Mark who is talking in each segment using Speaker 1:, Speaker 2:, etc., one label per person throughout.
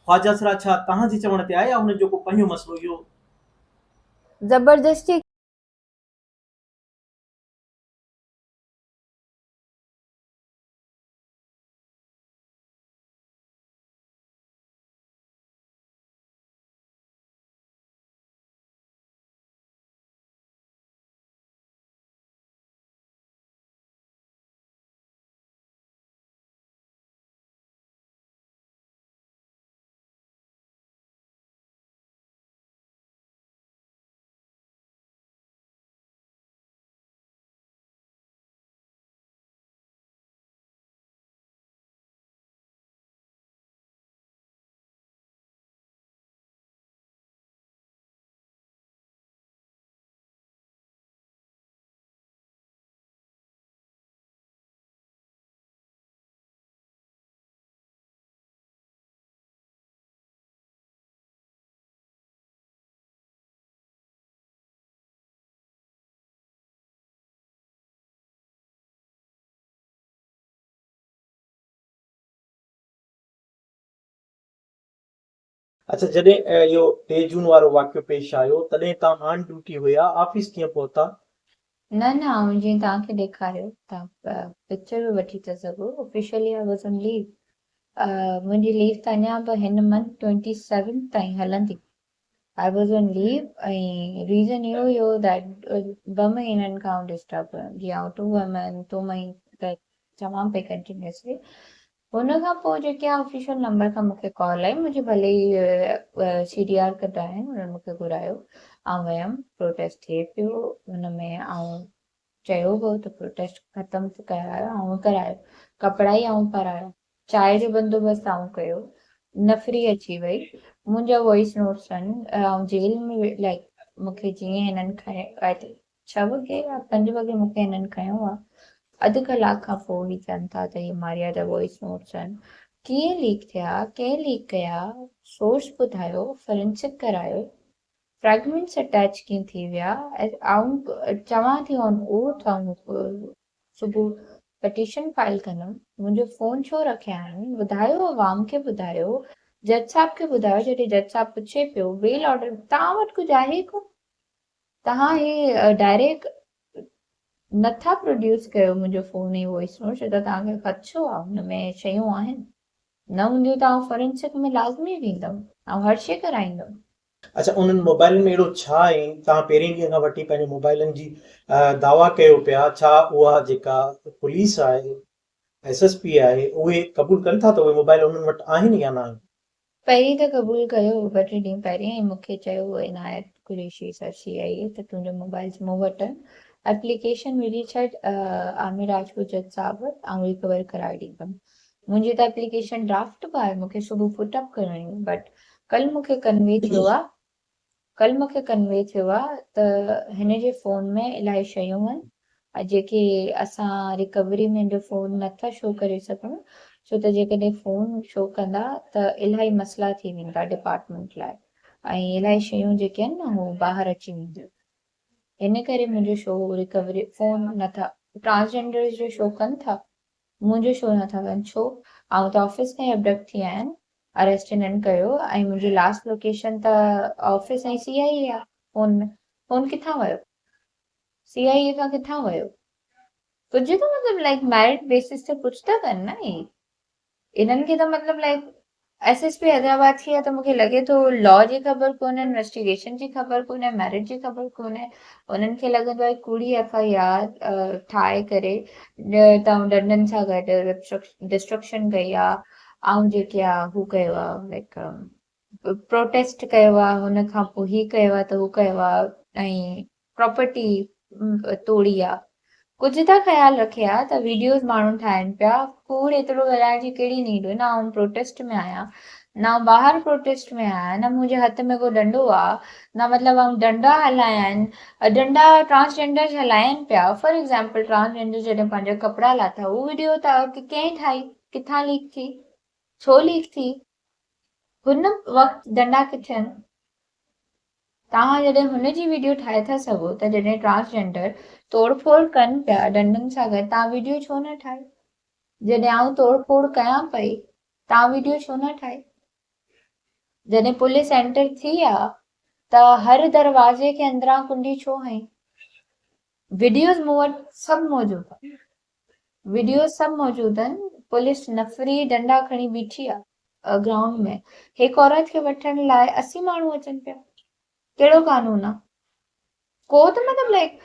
Speaker 1: خواجه سرا ڇا توهان جي چوڻ تي آهي يا هنن جو ڪو پنهنجو مسئلو اهو؟
Speaker 2: زبردستي
Speaker 1: اڇا جڏهن اهو ٽي جون وارو واقعو پيش آيو تڏهن توهان آن ڊيوٽي هيا آفيس ڪيئن پهتا؟
Speaker 2: نه نه آئون جيئن توهان کي ڏيکاريو توهان پڪچر به وٺي ٿا سگهو officially I was on leave منهنجي ليو ته اڃا به هن منٿ ٽوئنٽي سيونٿ تائين هلندي I was on leave ۽ reason اهو هيو that ٻه مهينن کان آئون ڊسٽرب هيم جيئن آئون ٽو هيم ٽو مهين ته چوان پئي ڪنٽينيوسلي ان کان پوء جيڪي آفيشل نمبر کان مونکي ڪال آئي منهنجي ڀلي ئي سي ڊي آر ڪڍا آهن انهن مونکي گهرايو آئون ويم پروٽيسٽ ٿئي پيو ان ۾ آئون چيو ويو ته پروٽيسٽ ختم ڪرايو آئون ڪرايو ڪپڙا ئي آئون پارايا چانهه جو بندوبست آئون ڪيو نفري اچي وئي منهنجا وائس نوٽس آهن آئون جيل ۾ لائڪ مونکي جيئن هنن کنيو ڇهه وڳي يا پنج وڳي مون کي هنن کنيو آ. اڌ ڪلاڪ کان پوء هي چون ٿا ته هي ماريا جا وائس نوٽس آهن. ڪيئن ليڪ ٿيا؟ ڪنهن ليڪ ڪيا؟ سورس ٻڌايو، فرينسڪ ڪرايو، فريگمينٽس اٽيچ ڪيئن ٿي ويا؟ آئون چوان ٿي آن اوٿ آئون صبح پٽيشن فائل ڪندم. منهنجو فون ڇو رکيا آهن؟ ٻڌايو عوام کي ٻڌايو، جج صاحب کي ٻڌايو جڏهن جج صاحب پڇي پيو بيل آرڊر توهان وٽ ڪجهه آهي ئي ڪونه. توهان هي ڊائريڪ نٿا پروڊيوس ڪيو منهنجو فون ۽ وائس نوٽ ڇو ته توهان کي خدشو آهي هن ۾ شيون آهن نه هونديون ته آئون فورينسڪ ۾ لازمي ويندم آئون هر شي ڪرائيندم.
Speaker 1: اڇا انهن موبائلن ۾ اهڙو ڇا آهي توهان پهرين ڏينهن کان وٺي پنهنجي موبائلن جي دعويٰ ڪيو پيا ڇا اها جيڪا پوليس آهي ايس ايس پي آهي اهي قبول ڪن ٿا ته اهي موبائل انهن وٽ آهن يا نه آهن؟
Speaker 2: پهرين ته قبول ڪيو ٻه ٽي ڏينهن پهرين ۽ مون کي چيو Inayat Qureshi sir C I A ته تنهنجو موبائلز مون وٽ آهن ايپليڪيشن وجهي ڇڏ عامر راجپوت جج صاحب وٽ آئون ريڪور ڪرائي ڏيندم منهنجي ته ايپليڪيشن ڊرافٽ به آهي مون کي صبح پٽ اپ ڪرڻي هئي بٽ ڪل مون کي ڪنوي ٿيو آهي ڪلهه مون کي ڪنوي ٿيو آ ته هن جي فون ۾ الاهي شيون آهن جيڪي اسان ريڪوري ۾ هن جو فون نه ٿا شو ڪري سگهون ڇو ته جيڪڏهن فون شو ڪندا ته الاهي مسئلا ٿي ويندا ڊپارٽمينٽ لاء ۽ الاهي شيون جيڪي آهن نه هو ٻاهر اچي وينديون ان ڪري منهنجو شو ريڪوري فون نه ٿا ٽرانسجينڊرز جو شو ڪن ٿا منهنجو شو نه ٿا ڪن ڇو آئون ته آفيس کان ئي ابڊڪٽ ٿي آهيان اريسٽ هنن ڪيو ۽ منهنجي لاسٽ لوڪيشن ته آفيس ۽ سي آء اي آ فون ۾ فون ڪٿان ويو سي آء اي کان ڪٿان ويو ڪجهه ته مطلب لائڪ ميرٽ بيسس تي ڪجهه ته ڪن نه هي انهن کي ته مطلب like S S P Hyderabad ٿي ته مونکي لڳي ٿو لا جي خبر ڪونهي انويسٽيگيشن جي خبر ڪونهي ميرٽ جي خبر ڪونهي انهن کي لڳندو آهي ڪوڙي ايف I R ٺاهي ڪري تون ڏنڊن سان گڏ ڊسٽرڪشن ڪئي آ آئون جيڪي آ هو ڪيو آ لائيڪ پروٽيسٽ ڪيو آ هن کان پوء هي ڪيو آ ته هو ڪيو آ ۽ پراپرٽي توڙي آ ڪجهه ته خيال رکي ها ته ويڊيوز ماڻهو ٺاهن پيا ڪوڙ ايترو ڳالهائڻ جي ڪهڙي نيڊ هئي نه آئون پروٽيسٽ ۾ آهيان نه آئون ٻاهر پروٽيسٽ ۾ آهيان نه منهنجي هٿ ۾ ڪو ڏنڊو آ نه مطلب آئون ڏنڊا هلايا آهن ڏنڊا ٽرانسجينڊرز هلائن پيا فار ايگزامپل ٽرانسجينڊرز جڏهن پنهنجا ڪپڙا لاٿا هو ويڊيو ته ڪنهن ٺاهي ڪٿان ليڪ ٿي؟ ڇو ليڪ ٿي؟ هن وقت ڏنڊا ڪٿي آهن؟ توهان جڏهن هن جي ويڊيو ٺاهي ٿا سگهو ته جڏهن ٽرانسجينڊر توڙ ڦوڙ ڪن پيا ڏنڊن سان گڏ توهان ويڊيو ڇو نه ٺاهي؟ جڏهن آئون توڙ ڦوڙ ڪيان پئي توهان ويڊيو ڇو نه ٺاهي؟ جڏهن پوليس اينٽر ٿي آ ته هر دروازي کي اندران ڪنڊي ڇو هنئي؟ وڊيوز مون وٽ سڀ موجود آهن، وڊيوز سڀ موجود آهن، پوليس نفري ڏنڊا کڻي بيٺي آ گرائونڊ ۾، هڪ عورت کي وٺڻ لاء 80 ماڻهو اچن پيا، ڪهڙو قانون آ؟ ڪو ته مطلب لائڪ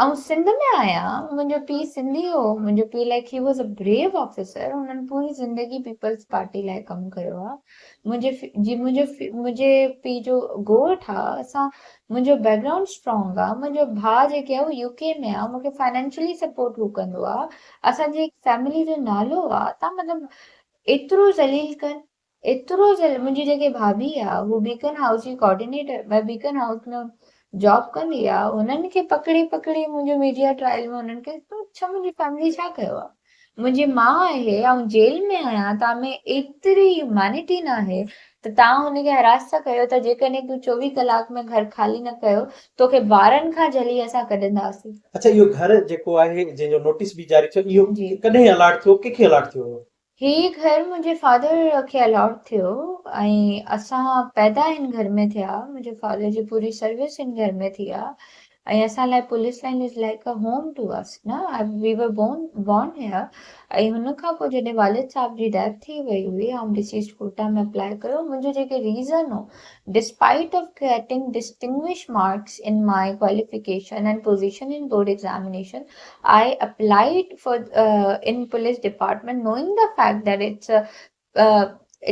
Speaker 2: آئون سنڌ ۾ آهيان، منهنجو پيء سنڌي هو، منهنجو پيء like he was a brave officer, هنن پوري زندگي پيپلز پارٽي لاء ڪم ڪيو آ، منهنجي جي منهنجو منهنجي پيء جو ڳوٺ آ، اسان منهنجو بيڪ گرائونڊ اسٽرانگ آ، منهنجو ڀاء جيڪي آ اهو يو ڪي ۾ آ، مونکي فائنانشلي سپورٽ هو ڪندو آ، اسان جي هڪ فيملي جو نالو آ، تان مطلب ايترو ذليل ڪن، ايترو ذليل، منهنجي جيڪي ڀاڀي آ هو بيڪن هائوس جي ڪوآرڊينيٽر بيڪن هائوس ۾ جاب ڪندي آ، هنن کي پڪڙي پڪڙي منهنجو ميڊيا ٽرائل ۾ هنن کي ڇا منهنجي فيملي ڇا ڪيو آ؟ منهنجي ماء آهي، آئون جيل ۾ آهيان، توهان ۾ ايتري هيومينٽي ناهي ته توهان هن کي هراس ٿا ڪيو ته جيڪڏهن تون 24 ڪلاڪ ۾ گهر خالي نه ڪيو توکي وارن کان جهلي اسان ڪڍنداسين.
Speaker 1: اڇا اهو گهر جيڪو آهي جنهن جو نوٽيس به جاري ٿيو اهو ڪڏهن الاٽ ٿيو ڪنهن کي الاٽ ٿيو هيو؟
Speaker 2: هي گهر منهنجي فادر کي الاٽ ٿيو ۽ اسان پيدا هن گهر ۾ ٿيا، منهنجي فادر جي پوري سروس هن گهر ۾ ٿي آ ۽ اسان لاء police line is like a home to us نه وي ور بورن بورن هيئر ۽ هن کان پوء جڏهن والد صاحب جي ڊيٿ ٿي وئي هئي آئون ڊسيزڊ ڪوٽا ۾ اپلائي ڪيو منهنجو جيڪي ريزن هو despite of getting distinguish marks in my qualification and position in board examination I applied for in police department knowing the fact that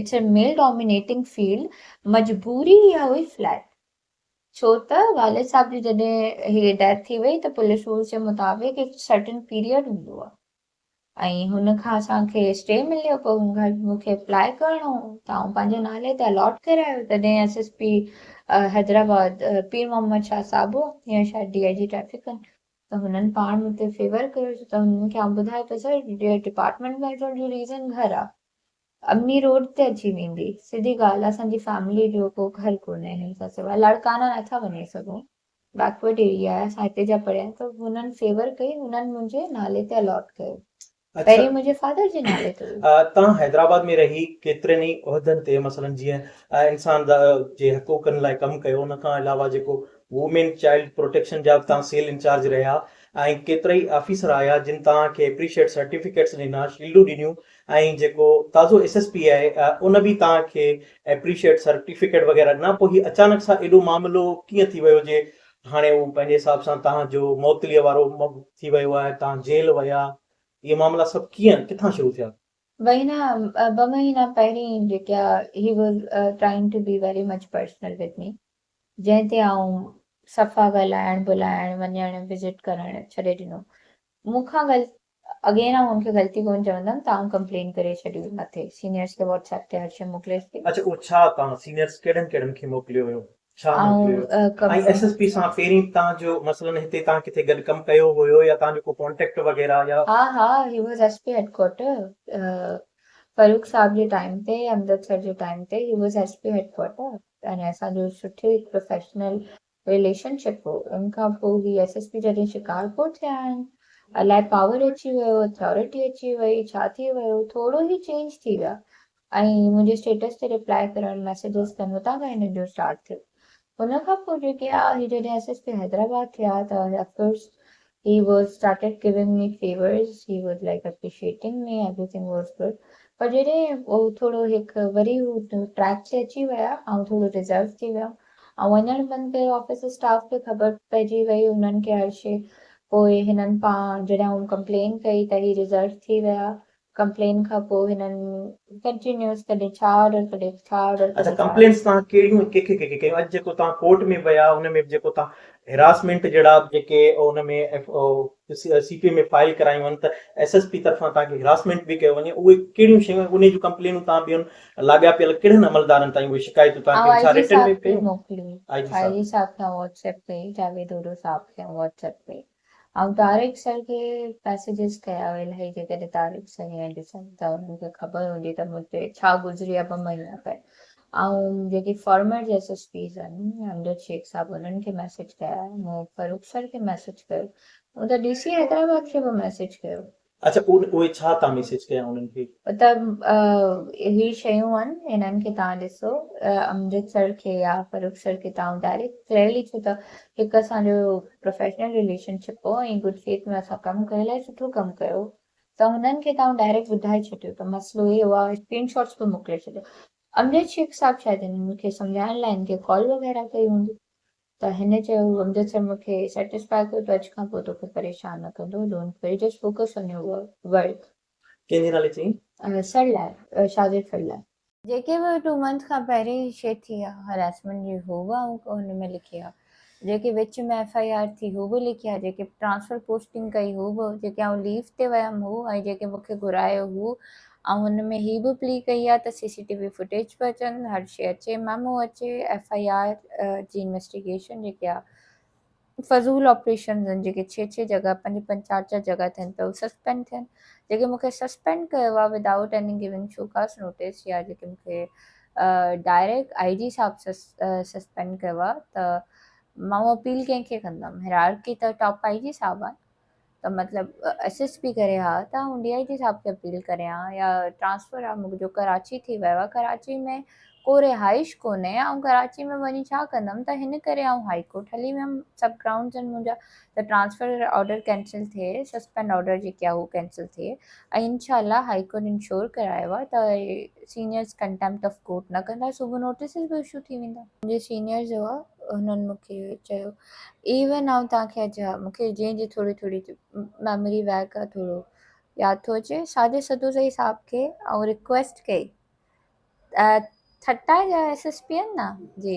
Speaker 2: it's a male dominating field مجبوري اها هئي flat ڇو ته والد صاحب جي جڏهن هي ڊيٿ ٿي وئي ته پوليس رولز جي مطابق هڪ سرٽن پيريڊ هوندو آهي ۽ هن کان اسان کي اسٽي مليو پوء هن کان مون کي اپلائي ڪرڻو هو ته آئون پنهنجي نالي تي الاٽ ڪرايو تڏهن S S P Hyderabad Pir Muhammad Shah صاحب هو هينئر شايد ڊي I جي ٽريفڪ آهن ته هنن پاڻ مون تي فيور ڪيو ڇو ته هنن کي آئون ٻڌايو ته سر ڊپارٽمينٽ ۾ اچڻ جو ريزن گهر آ امي روڊ تي اچي ويندي سڌي ڳالهه آ اسان جي فيملي جو ڪو گهر ڪونهي هن سان سواء لاڙڪاڻا نٿا وڃي سگهون بيڪورڊ ايريا آهي اسان هتي جا پڙهيا ته هنن فيور ڪئي هنن منهنجي نالي تي الاٽ ڪيو پهرين منهنجي فادر جي نالي تي هئي.
Speaker 1: توهان حيدرآباد ۾ رهي ڪيترن ئي عهدن تي مثلاً جيئن انسان جي حقوقن لاء ڪم ڪيو ان کان علاوه جيڪو وومين چائلڊ پروٽيڪشن جا به توهان سيل انچارج رهيا ۽ ڪيترائي آفيسر آيا جن توهان کي اپريشيٽ سرٽيفڪيٽس ڏنا شيلڊون ڏنيون ۽ جيڪو تازو ايس ايس پي آهي ان به توهان کي اپريشيٽ سرٽيفڪيٽ وغيره ڏنا پوء هي اچانڪ سان ايڏو معاملو ڪيئن ٿي ويو جي هاڻي هو پنهنجي حساب سان توهان جو معطليء وارو ٿي ويو آهي، توهان جيل ويا، اهي معاملا سڀ ڪيئن، ڪٿان شروع ٿيا؟
Speaker 2: مهينا ٻه مهينا پهرين جيڪا he was trying to be very much personal with me جنهن تي آئون صفا ڳالهائڻ ٻولهائڻ وڃڻ وزٽ ڪرڻ ڇڏي ڏنو مون کان غلط اگين آئون ان کي غلطي ڪونه چوندم ته آئون ڪمپلين ڪري ڇڏي هئي مٿي سينيئرس کي واٽس ايپ تي هر شي موڪلي ڇڏي.
Speaker 1: اڇا اهو ڇا توهان سينيئرس ڪهڙن ڪهڙن کي موڪليو هيو ڇا موڪليو هيو ۽ ايس ايس پي سان پهرين توهان جو مثلا هتي توهان ڪٿي گڏ ڪم ڪيو هيو يا توهان جو ڪو ڪانٽيڪٽ وغيره يا.
Speaker 2: ها ها he was S P headquarter Farrukh صاحب جي ٽائيم تي امجد سر جي ٽائيم تي he was S P headquarter ۽ اسان جو سٺي پروفيشنل رليشن شپ هو ان کان پوء هي ايس ايس پي جڏهن شڪارپور ٿيا آهن الائي پاور اچي ويو اٿارٽي اچي وئي ڇا ٿي ويو ٿورو هي چينج ٿي ويا ۽ منهنجي اسٽيٽس تي رپلائي ڪرڻ ميسيجز ڪن اتان کان هنن جو اسٽارٽ ٿيو ان کان پوء جيڪي آ هي جڏهن ايس ايس پي حيدرآباد ٿيا ته of course he was started giving me favours he was like appreciating me everything was good پر جڏهن هو ٿورو هڪ وري هو ٽريڪ تي اچي ويا آئون ٿورو ريزرو ٿي ويم آئون وڃڻ بند ڪيو آفيس اسٽاف کي خبر پئجي وئي انهن کي هر شي پوء هنن پاڻ جڏهن آئون ڪمپلين ڪئي ته هي ريزرو ٿي ويا ڪمپلين کان پوء هنن ڪنٽينيوس ڪڏهن ڇا آرڊر ڪڏهن ڇا آرڊر
Speaker 1: اڇا ڪمپلينس توهان ڪهڙيون ڪنهن کي ڪنهن کي ڪيون اڄ جيڪو توهان ڪورٽ ۾ ويا ان ۾ به جيڪو توهان هراسمينٽ جهڙا جيڪي ان ۾ سي پي ۾ فائل ڪرايون آهن ته ايس ايس پي طرفان توهان کي هراسمينٽ به ڪيو وڃي اهي ڪهڙيون شيون آهن انهي جون ڪمپلينون توهان ٻين لاڳاپيل ڪهڙن عملدارن تائين اهي شڪايتون توهان
Speaker 2: آئون
Speaker 1: ڪيون
Speaker 2: آء
Speaker 1: ڇا
Speaker 2: جي
Speaker 1: رٽن ۾
Speaker 2: صاحب کي
Speaker 1: ڪيون
Speaker 2: موڪليون
Speaker 1: آء جي
Speaker 2: آء
Speaker 1: صاحب
Speaker 2: جي صاحب کي آئون واٽس ايپ ڪئي جاويد اوڍو صاحب کي آئون واٽس ايپ ڪئي آئون طارق سر کي ميسيجز ڪيا الائي جيڪڏهن طارق سر هيئن ڏسن ته انهن کي خبر هوندي ته مون تي ڇا گذري آهي ٻه مهينا پهرين آئون جيڪي فارمر ايس ايس پيز آهن امجد شيخ صاحب انهن کي ميسيج ڪيا مون فاروق سر کي ميسيج ڪيو مون ته ڊي سي حيدرآباد کي به ميسيج ڪيو.
Speaker 1: اڇا اهي ڇا تان ميسيج ڪيا انهن کي؟
Speaker 2: ته هي شيون آهن هنن کي توهان ڏسو امجد سر کي يا فرخ سر کي توهان ڊائريڪٽ ڪليئرلي ڇو ته هڪ اسان جو پروفيشنل رليشن شپ هو ۽ گڊ فيٿ ۾ اسان ڪم ڪيو الاهي سٺو ڪم ڪيو ته هنن کي توهان ڊائريڪٽ ٻڌائي ڇڏيو ته مسئلو هي هو اسڪرين شاٽس به موڪلي ڇڏيو امجد شيخ صاحب شايد هنن کي سمجهائڻ لاء هن کي ڪال وغيره ڪئي هوندي ته هن چيو، امجد سر مون کي سيٽسفائي ڪيو ته اڄ کان پوء توکي پريشان نه ڪندو، don't worry just focus on your work.
Speaker 1: ڪنهن جي نالي چيائين؟
Speaker 2: سر لاء، شاگرد سر لاء. جيڪي به ٽو منٿس کان پهرين شي ٿي آ هراسمينٽ جي هو به آئون هن ۾ لکي آ، جيڪي وچ ۾ ايف I R ٿي هو به لکي آ، جيڪي ٽرانسفر پوسٽنگ ڪئي هو به، جيڪي آئون ليو تي ويم هو ۽ جيڪي مون کي گهرايو هو آئون هن ۾ هي به پلي ڪئي آ ته سي سي ٽي وي فوٽيج به اچن، هر شي اچي، ميمو اچي، ايف I R جي انويسٽيگيشن جيڪي آ فضول آپريشنز آهن جيڪي ڇهه ڇهه جڳهه پنج پنج چار چار جڳهه ٿين پيا اهي سسپينڊ ٿين، جيڪي مون کي سسپينڊ ڪيو آ without any giving show cause notice يا جيڪي مون کي ڊائريڪٽ I جي صاحب سسپينڊ ڪيو آ ته مان اهو اپيل ڪنهن کي ڪندم هيرارڪي ته ٽاپ I جي صاحب آهن ته مطلب ايس ايس پي ڪري ها ته آئون ڊي I جي صاحب کي اپيل ڪريان ها يا ٽرانسفر آ منهنجو ڪراچي ٿي ويو آ ڪراچي ۾ ڪو رهائش ڪونهي آئون ڪراچي ۾ وڃي ڇا ڪندم ته هن ڪري آئون هائي ڪورٽ هلي ويم سڀ گرائونڊز آهن منهنجا ته ٽرانسفر آرڊر ڪينسل ٿئي سسپينڊ آرڊر جيڪي آ هو ڪينسل ٿئي ۽ انشاء الله هائي ڪورٽ انشور ڪرايو آ ته سينيئرز ڪنٽيمپٽ آف ڪورٽ نه ڪندا صبح نوٽيسز به اشو ٿي ويندا. منهنجي سينيئرز هئا هنن مون کي چيو ايون آئون توهان کي اڄ مون کي جنهن جي ٿوري ٿوري ميموري ويڪ آ ٿورو ياد ٿو اچي ساجد سدوزئي صاحب کي آئون رڪويسٽ ڪئي ٺٽا جا ايس ايس پي آهن نه جي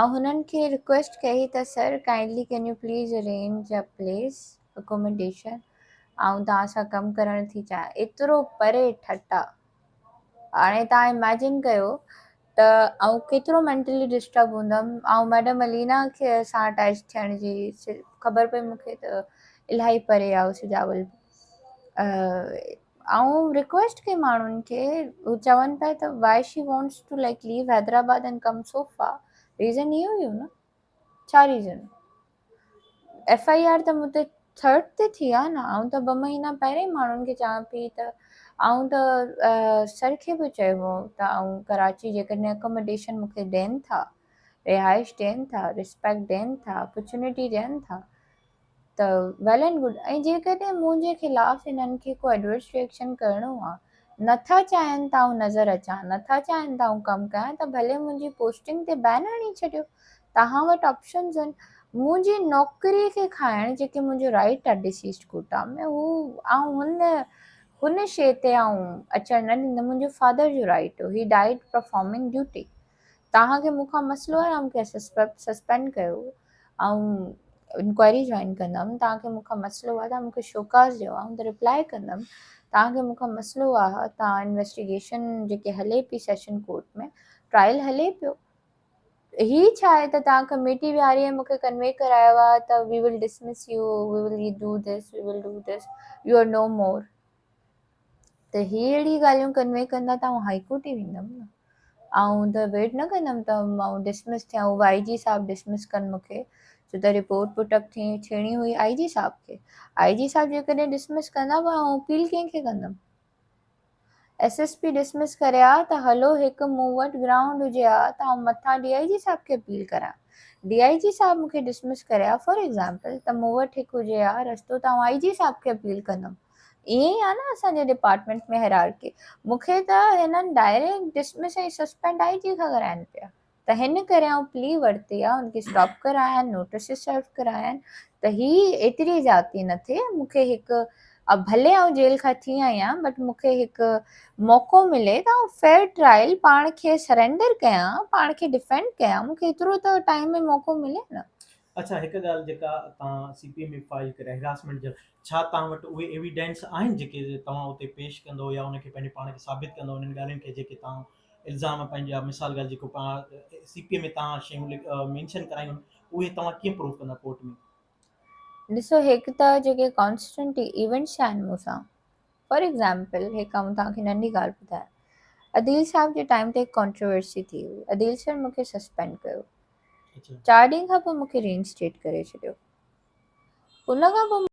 Speaker 2: آئون هنن کي رڪويسٽ ڪئي ته sir kindly can you please arrange a place accommodation آئون توهان سان ڪم ڪرڻ ٿي چاهيان ايترو پري ٺٽا هاڻي توهان اميجن ڪيو ته آئون ڪيترو مينٽلي ڊسٽرب هوندم. آئون ميڊم علينا کي سان اٽيچ ٿيڻ جي خبر پئي مون کي ته الاهي پري آهي سجاول. آئون رڪويسٽ ڪئي ماڻهن کي هو چون پيا ته why she wants to like leave Hyderabad and come so far reason اهو ئي هو نه. ڇا ريزن؟ ايف I R ته مون تي ٿرڊ تي ٿي آ نه آئون ته ٻه مهينا پهرين ماڻهن کي چوان پئي ته آئون ته سر کي به چيو هو ته آئون ڪراچي جيڪڏهن اڪوموڊيشن مون کي ڏين ٿا رهائش ڏين ٿا رسپيڪٽ ڏين ٿا اپرچونٽي ڏين ٿا ته ويل اينڊ گڊ ۽ جيڪڏهن منهنجي خلاف هنن کي ڪو ايڊورس ريئڪشن ڪرڻو آ نٿا چاهين ته آئون نظر اچان نٿا چاهين ته آئون ڪم ڪيان ته ڀلي منهنجي پوسٽنگ تي بين هڻي ڇڏيو توهان وٽ آپشنز آهن منهنجي نوڪري کي کائڻ جيڪي منهنجو رائيٽ آ ڊسيزڊ ڪوٽا ۾ هو آئون هن هن شي تي آئون اچڻ نه ڏيندم منهنجو فادر جو رائيٽ هو هي ڊائيڊ پرفارمنگ ڊيوٽي توهان کي مون کان مسئلو آهي مون کي سسپينڊ ڪيو آئون انڪوائري جوائن ڪندم توهان کي مون کان مسئلو آهي توهان مون کي شوڪاز ڏيو آئون ته رپلائي ڪندم توهان کي مون کان مسئلو آهي توهان انويسٽيگيشن جيڪي هلي پئي سيشن ڪورٽ ۾ ٽرائل هلي پيو هي ڇا آهي ته توهان ڪميٽي ويهاري ۽ مون کي ڪنوي ڪرايو آهي ته we will dismiss you we will do this we will do this you are no more ته هي اهڙي ڳالهيون ڪنوي ڪندا ته آئون هائي ڪورٽ ئي ويندم نه آئون ته ويٽ نه ڪندم ته آئون ڊسمس ٿيان هو آئي جي صاحب ڊسمس ڪن مون کي ڇو ته رپورٽ پٽ اپ ٿي ٿيڻي هئي آئي جي صاحب کي آئي جي صاحب جيڪڏهن ڊسمس ڪندا پوء آئون اپيل ڪنهن کي ڪندم ايس ايس پي ڊسمس ڪري ها ته هلو هڪ مون وٽ گرائونڊ هجي ها ته آئون مٿان ڊي I جي صاحب کي اپيل ڪريان ڊي I جي صاحب مون کي ڊسمس ڪري ها فار ايگزامپل ته مون وٽ هڪ هجي ها رستو ته آئون آئي جي صاحب کي اپيل ڪندم ائين ئي آ نه اسان جي ڊپارٽمينٽ ۾ هيرارڪي. مون کي ته هنن ڊائريڪٽ ڊسمس ۽ سسپينڊ I جي کان ڪرائين پيا ته هن ڪري آئون پلي ورتي آ ان کي اسٽاپ ڪرايا آهن نوٽيسز سرو ڪرايا آهن ته هي ايتري زيادتي نه ٿئي مون کي هڪ ڀلي آئون جيل کان ٿي آئي آهيان بٽ مون کي هڪ موقعو ملي ته آئون فيئر ٽرائل پاڻ کي سرينڊر ڪيان پاڻ کي ڊفينڊ ڪيان مون کي ايترو ته ٽائيم ۾ موقعو ملي نه.
Speaker 1: اڇا هڪ ڳالهه جيڪا توهان سي پي ۾ فائل ڪري هراسمينٽ جا ڇا توهان وٽ اهي ايويڊنس آهن جيڪي توهان اتي پيش ڪندو يا ان کي پنهنجي پاڻ کي ثابت ڪندو انهن ڳالهين کي جيڪي توهان الزام پنهنجا مثال ڳالهه جيڪو پاڻ سي پي ۾ توهان شيون مينشن ڪرايون اهي توهان ڪيئن پروف ڪندا ڪورٽ ۾؟
Speaker 2: ڏسو هڪ ته جيڪي ڪانسٽنٽ ايونٽس آهن مون سان فار ايگزامپل هڪ آئون توهان کي ننڍي ڳالهه ٻڌايان عديل صاحب جي ٽائيم تي هڪ ڪانٽروورسي ٿي هئي عديل سر مون کي سسپينڊ ڪيو چار ڏينهن کان پوء مون کي ري انسٽيٽ ڪري ڇڏيو ان کان پوء